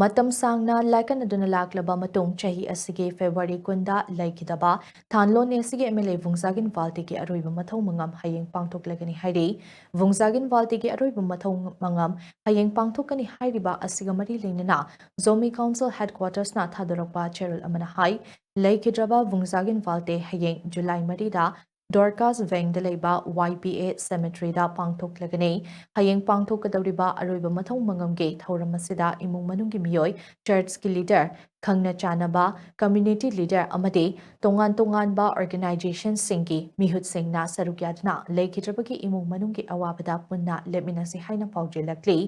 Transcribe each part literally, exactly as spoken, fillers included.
ꯃꯇꯝ ꯁꯥꯡꯅ ꯂꯥꯏꯀꯠꯅꯗꯨꯅ ꯂꯥꯛꯂꯕ ꯃꯇꯨꯡ ꯆꯍꯤ ꯑꯁꯤꯒꯤ ꯐꯦꯕ꯭ꯔꯨꯋꯥꯔꯤ ꯀꯨꯟꯗ ꯂꯩꯈꯤꯗꯕ ꯊꯥꯟꯂꯣꯟ ꯑꯦꯁꯤꯒꯤ ꯑꯦꯝ ꯑꯦꯜ ꯑꯦ ꯚꯨꯡꯖꯥꯒꯤꯟ ꯋꯥꯜꯇꯦꯒꯤ ꯑꯔꯣꯏꯕ ꯃꯊꯧ ꯃꯉꯝ ꯍꯌꯦꯡ ꯄꯥꯡꯊꯣꯛꯂꯒꯅꯤ ꯍꯥꯏꯔꯤ꯫ ꯚꯨꯡꯖꯥꯒꯤꯟ ꯋꯥꯜꯇꯦꯒꯤ ꯑꯔꯣꯏꯕ ꯃꯊꯧ ꯃꯉꯝ ꯍꯌꯦꯡ ꯄꯥꯡꯊꯣꯛꯀꯅꯤ ꯍꯥꯏꯔꯤꯕ ꯑꯁꯤꯒ ꯃꯔꯤ ꯂꯩꯅꯅ ꯖꯣꯃꯤ ꯀꯥꯎꯟꯁꯤꯜ ꯍꯦꯗꯀ꯭ꯋꯥꯇꯔꯁꯅ ꯊꯥꯗꯣꯔꯛꯄ ꯆꯦꯔꯣꯜ ꯑꯃꯅ ꯍꯥꯏ, ꯂꯩꯈꯤꯗ꯭ꯔꯕ ꯚꯨꯡꯖꯥꯒꯤꯟ ꯋꯥꯜꯇꯦ ꯍꯌꯦꯡ ꯖꯨꯂꯥꯏ ꯃꯔꯤꯗ ꯗꯣꯔꯀꯥꯁ ꯚꯦꯡꯗ ꯂꯩꯕ ꯋꯥꯏ ꯄꯤ ꯑꯦ ꯁꯦꯃꯦꯇ꯭ꯔꯤꯗ ꯄꯥꯡꯊꯣꯛꯂꯒꯅꯤ꯫ ꯍꯌꯦꯡ ꯄꯥꯡꯊꯣꯛꯀꯗꯧꯔꯤꯕ ꯑꯔꯣꯏꯕ ꯃꯊꯧ ꯃꯉꯝꯒꯤ ꯊꯧꯔꯝ ꯑꯁꯤꯗ ꯏꯃꯨꯡ ꯃꯅꯨꯡꯒꯤ ꯃꯤꯑꯣꯏ, ꯆꯔꯆꯀꯤ ꯂꯤꯗꯔ, ꯈꯪꯅ ꯆꯥꯟꯅꯕ, ꯀꯝꯃ꯭ꯌꯨꯅꯤꯇꯤ ꯂꯤꯗꯔ ꯑꯃꯗꯤ ꯇꯣꯉꯥꯟ ꯇꯣꯉꯥꯟꯕ ꯑꯣꯔꯒꯅꯥꯏꯖꯦꯁꯟꯁꯤꯡꯒꯤ ꯃꯤꯍꯨꯠꯁꯤꯡꯅ ꯁꯔꯨꯛ ꯌꯥꯗꯨꯅ ꯂꯩꯈꯤꯗ꯭ꯔꯕꯒꯤ ꯏꯃꯨꯡ ꯃꯅꯨꯡꯒꯤ ꯑꯋꯥꯕꯗ ꯄꯨꯟꯅ ꯂꯦꯞꯃꯤꯟꯅꯁꯤ ꯍꯥꯏꯅ ꯄꯥꯎꯖꯦꯜꯂꯛꯂꯤ꯫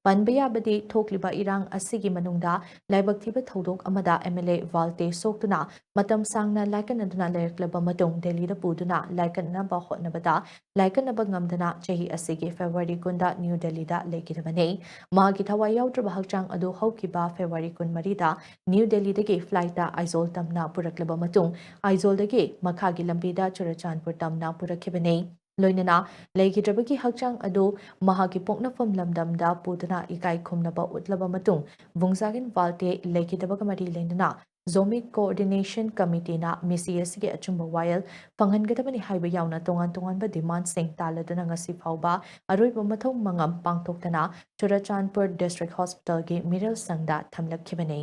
ꯄꯟꯕ ꯌꯥꯕꯗꯤ, ꯊꯣꯛꯂꯤꯕ ꯏꯔꯥꯡ ꯑꯁꯤꯒꯤ ꯃꯅꯨꯡꯗ ꯂꯥꯏꯕꯛ ꯊꯤꯕ ꯊꯧꯗꯣꯛ ꯑꯃꯗ ꯑꯦꯝ ꯑꯦꯜ ꯑꯦ ꯋꯥꯜꯇꯦ ꯁꯣꯛꯇꯨꯅ ꯃꯇꯝ ꯁꯥꯡꯅ ꯂꯥꯏꯀꯠꯅꯗꯨꯅ ꯂꯩꯔꯛꯂꯕ ꯃꯇꯨꯡ ꯗꯦꯜꯂꯤꯗ ꯄꯨꯗꯨꯅ ꯂꯥꯏꯀꯠꯅꯕ ꯍꯣꯠꯅꯕꯗ ꯂꯥꯏꯀꯠꯅꯕ ꯉꯝꯗꯅ ꯆꯍꯤ ꯑꯁꯤꯒꯤ ꯐꯦꯕ꯭ꯔꯨꯋꯥꯔꯤ ꯀꯨꯟꯗ ꯅ꯭ꯌꯨ ꯗꯦꯜꯂꯤꯗ ꯂꯩꯈꯤꯗꯕꯅꯤ꯫ ꯃꯍꯥꯛꯀꯤ ꯊꯋꯥꯏ ꯌꯥꯎꯗ꯭ꯔꯕ ꯍꯛꯆꯥꯡ ꯑꯗꯨ ꯍꯧꯈꯤꯕ ꯐꯦꯕ꯭ꯔꯨꯋꯥꯔꯤ ꯀꯨꯟꯃꯔꯤꯗ ꯅ꯭ꯌꯨ ꯗꯦꯜꯂꯤꯗꯒꯤ ꯐ꯭ꯂꯥꯏꯠꯇ ꯑꯥꯏꯖꯣꯜ ꯇꯝꯅ ꯄꯨꯔꯛꯂꯕ ꯃꯇꯨꯡ ꯑꯥꯏꯖꯣꯜꯗꯒꯤ ꯃꯈꯥꯒꯤ ꯂꯝꯕꯤꯗ ꯆꯨꯔꯆꯥꯟꯄꯨꯔ ꯇꯝꯅ ꯄꯨꯔꯛꯈꯤꯕꯅꯤ꯫ ꯂꯣꯏꯅꯅ ꯂꯩꯈꯤꯗ꯭ꯔꯕꯒꯤ ꯍꯛꯆꯥꯡ ꯑꯗꯨ ꯃꯍꯥꯛꯀꯤ ꯄꯣꯛꯅꯐꯝ ꯂꯝꯗꯝꯗ ꯄꯨꯗꯨꯅ ꯏꯀꯥꯏ ꯈꯨꯝꯅꯕ ꯎꯠꯂꯕ ꯃꯇꯨꯡ, ꯚꯨꯡꯖꯥꯒꯤꯟ ꯋꯥꯜꯇꯦ ꯂꯩꯈꯤꯗꯕꯒ ꯃꯔꯤ ꯂꯩꯅꯅ ꯖꯣꯃꯤ ꯀꯣꯑꯣꯔꯗꯤꯅꯦꯁꯟ ꯀꯃꯤꯇꯤꯅ ꯃꯤꯁꯤ ꯑꯁꯤꯒꯤ ꯑꯆꯨꯝꯕ ꯋꯥꯌꯦꯜ ꯐꯪꯍꯟꯒꯗꯕꯅꯤ ꯍꯥꯏꯕ ꯌꯥꯎꯅ ꯇꯣꯉꯥꯟ ꯇꯣꯉꯥꯟꯕ ꯗꯤꯃꯥꯟꯁꯤꯡ ꯇꯥꯜꯂꯗꯨꯅ ꯉꯁꯤ ꯐꯥꯎꯕ ꯑꯔꯣꯏꯕ ꯃꯊꯧ ꯃꯉꯝ ꯄꯥꯡꯊꯣꯛꯇꯅ ꯆꯨꯔꯆꯥꯟꯄꯨꯔ ꯗꯤꯁꯇ꯭ꯔꯤꯛ ꯍꯣꯁꯄꯤꯇꯥꯜꯒꯤ ꯃꯤꯔꯦꯜ ꯁꯪꯗ ꯊꯝꯂꯛꯈꯤꯕꯅꯤ꯫